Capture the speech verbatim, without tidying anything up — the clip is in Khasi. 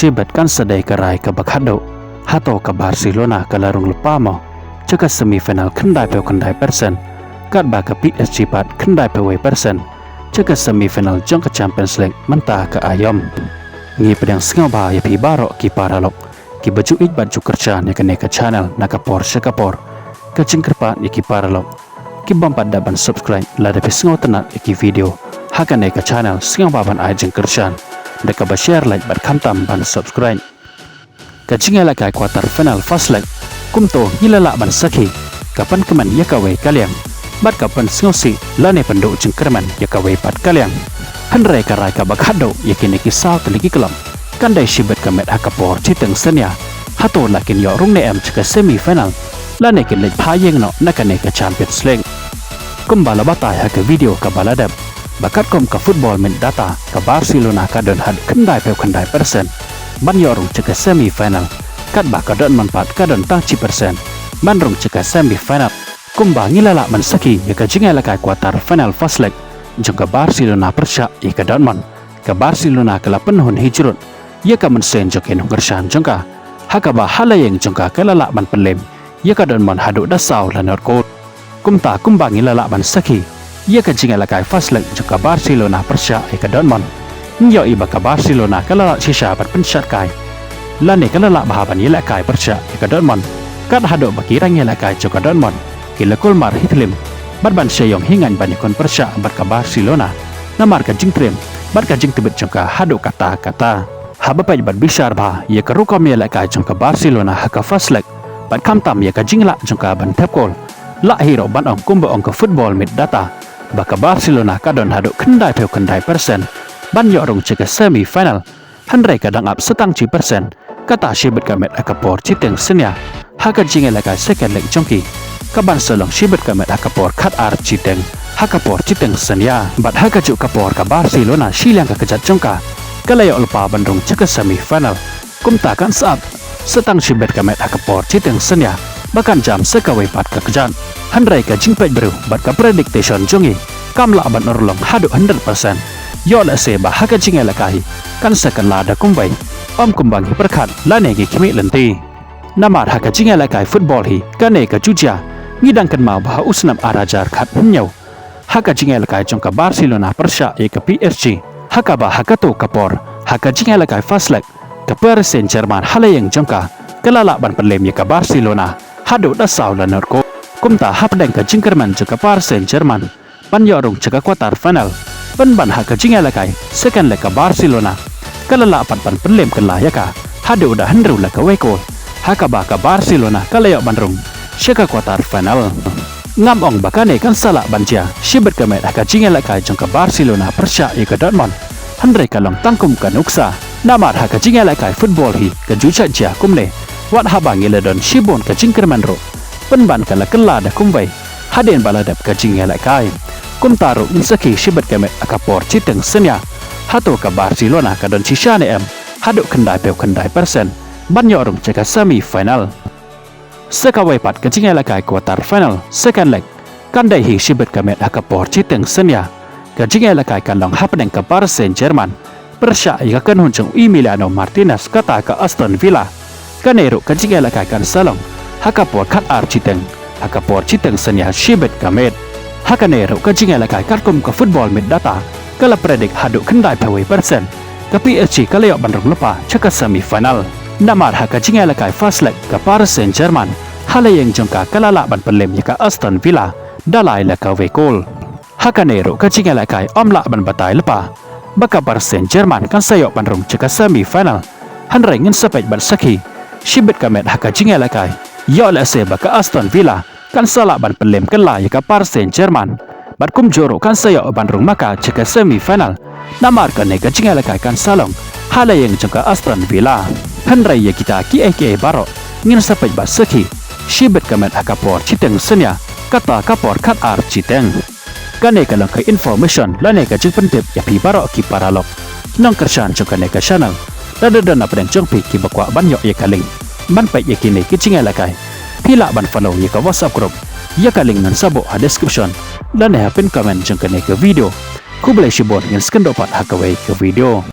Shibit kan sa dei ka rai kaba khatduh. Hato ka Barcelona ka la rung lypa mo sha ka semi final khyndai phew khyndai percent, katba ka P S G pat khyndai phew wei percent sha ka semi final jong ka Champions League mynta ka aïom. Ngi pdiang sngewbha ïa phi baroh ki paralok kiba ju ïeit bad ju kyrshan ïa kane ka channel na ka por sha ka por. Ka jingkyrpad ïa ki paralok ki bym pat da ban subscribe, lada phi sngewtynnad ïa ki video ha kane ka channel, sngewbha ban ai jingkyrshan da kaba share, like bad khamtam ban subscribe. Ka jingïalehkai quarter final first leg, kumto ngi la lah ban sakhi ka pynkmen ïa kawei ka liang bad ka pynsngewsih lane pynduh jingkyrmen ïa kawei pat ka liang. Hynrei ka rai kaba khatduh ïa kine ki saw tylli ki club kan dei shibit ka met ha ka por shiteng synñia. Hato la kin ïoh rung ne em sha ka semi final lane kin leit phai ïeng noh na kane ka Champions League? Kumba la batai ha ka video kaba la dep, ba katkum ka Football Meet data, ka Barcelona ka don haduh khyndai phew khyndai percent ban ïoh rung sha ka semi final, katba ka Dortmund pat ka don tang shi percent ban rung sha ka semi final. Kumba ngi la lah ban sakhi ïa ka jingïalehkai quarter final first leg jong ka Barcelona pyrshah ïa ka Dortmund, ka Barcelona ka la pynhun hijrut ïa ka mynsiem jong ki nongkyrshan jong ka, ha kaba ha la ïing jong ka ka la lah ban pynlem ïa ka Dortmund haduh da saw la nod kol. Kumta kumba ngi la lah ban sakhi ïa ka jingïalehkai first leg jong ka Barcelona pyrshah ïa ka Dortmund, ngi ïohi ba ka Barcelona ka la lad shisha ban pynshad kai lane ka la lah bha ban ïalehkai pyrshah ïa ka Dortmund, kat haduh ba ki rangïalehkai jong ka Dortmund ki la kulmar hi thlim bad ban sha ïong hi ngaiñ ban ïakhun pyrshah bad ka Barcelona, namar ka jingtriem bad ka jingtbit jong ka haduh katta katta. Haba peit bad bishar bha ïa ka rukom ïalehkai jong ka Barcelona ha ka first leg bad khamtam ïa ka jinglah jong ka ban thep kol, lah hi ruh ban ong kumba ong ka Football Meet data ba ka Barcelona ka don haduh khyndai phew khyndai percent ban ïoh rung sha ka semi final, hynrei ka dang ap sa tang shi percent, kata shibit ka met ha ka por shiteng synñia ha ka jingïalehkai second leg jong ki, kaban sa long shibit ka met ha ka por khatar shiteng ha ka por shiteng synñia. Bad ha kajuh ka por ka Barcelona shiliang ka kjat jong ka ka la ïoh lypa ban rung sha ka semi final. Kumta kan sa ap sa tang shibit ka met ha ka por shiteng synñia ba kan jam sa kawei pat ka kjat. Hynrei ka jingpeit briew bad ka prediction jong ngi kam lah ban urlong haduh hundred percent. Ïoh lehse ba ha ka jingïalehkai kan sa kylla da kumwei, ym kumba ngi pyrkhat lane ngi khmih lynti. Namar ha ka jingïalehkai football hi kane ka ju jia, ngi dang kynmaw ba ha u snem ar hajar khathynñiew ha ka jingïalehkai jong ka Barcelona pyrshah ïa ka P S G, ha kaba ha kato ka por ha ka jingïalehkai first leg ka Paris Saint-Germain ha la ïing jong ka ka la lah ban pynlem ïa ka Barcelona haduh da saw la nod kol. Kumta hapdeng ka jingkyrmen jong ka Paris Saint-Germain ban ïoh rung sha ka quarter final, pynban ha ka jingïalehkai second leg ka Barcelona ka la lah pat ban pynlem kylla ïa ka haduh da hynriew la kawei kol, ha kaba ka Barcelona ka la ïoh ban rung sha ka quarter final. Ngam ong ba kane kan sa lah ban jia shibit ka met ha ka jingïalehkai jong ka Barcelona pyrshah ïa ka Dortmund, hynrei ka long tang kum ka nuksa. Namar ha ka jingïalehkai football hi ka ju jia kumne, wat haba ngi la don shibun ka jingkyrmen ruh, pynban ka la kylla da kumwei hadien ba la dep ka jingïalehkai. Kumta ruh ngin sakhi shibit ka met ha ka por shiteng synñia, hato ka Barcelona ka don shisha ne em haduh khyndai phew khyndai percent ban ïoh rung sha ka semi final. Sa kawei pat ka jingïalehkai quarter final second leg kan dei hi shibit ka met ha ka por shiteng synñia. Ka jingïalehkai kan long hapdeng ka Paris Saint-Germain pyrshah ïa ka kynhun jong Emiliano Martinez kata ka Aston Villa. Kane ruh ka jingïalehkai kan sa long ha ka por khatar shiteng ha ka por shiteng synñia shibit ka met. Ha kane ruh ka jingïalehkai katkum ka Football Meet data ka la predict haduh khyndai phew wei percent ka P S G ka la ïoh ban rung lypa sha ka semi final. Namar ha ka jingïalehkai first leg ka Paris Saint-Germain ha la ïing jong ka ka la lah ban pynlem ïa ka Aston Villa da lai la kawei kol. Ha kane ruh ka jingïalehkai ym lah ban batai lypa ba ka Paris Saint-Germain kan sa ïoh ban rung sha ka semi final. Hynrei ngin sa peit bad sakhi shibit ka met ha ka jingïalehkai, ïoh lehse ba ka Aston Villa kan sa lah ban pynlem kylla ïa ka Paris Saint-Germain bad kumjuh ruh kan sa ïoh ban rung ma ka sha ka semi final. Namar kane ka jingïalehkai kan sa long ha la ïing jong ka Aston Villa. Hynrei ïa kita kiei kiei baroh ngin sa peit bad sakhi shibit ka met ha ka por shiteng synñia, kata ka por khatar shiteng. Kane ka long ka information lane ka jingpyntip ïa phi baroh ki paralok nongkyrshan jong kane ka channel. Lada don napdeng jong phi kiba kwah ban ïoh ïa ka link ban peit ïa kine ki jingïalehkai, phi lah ban follow ïa ka WhatsApp group. Ïa ka link ngin sa buh ha description lane ha pin comment jong kane ka video. Khublei shibun, ngin sa ïakynduh pat ha kawei ka video.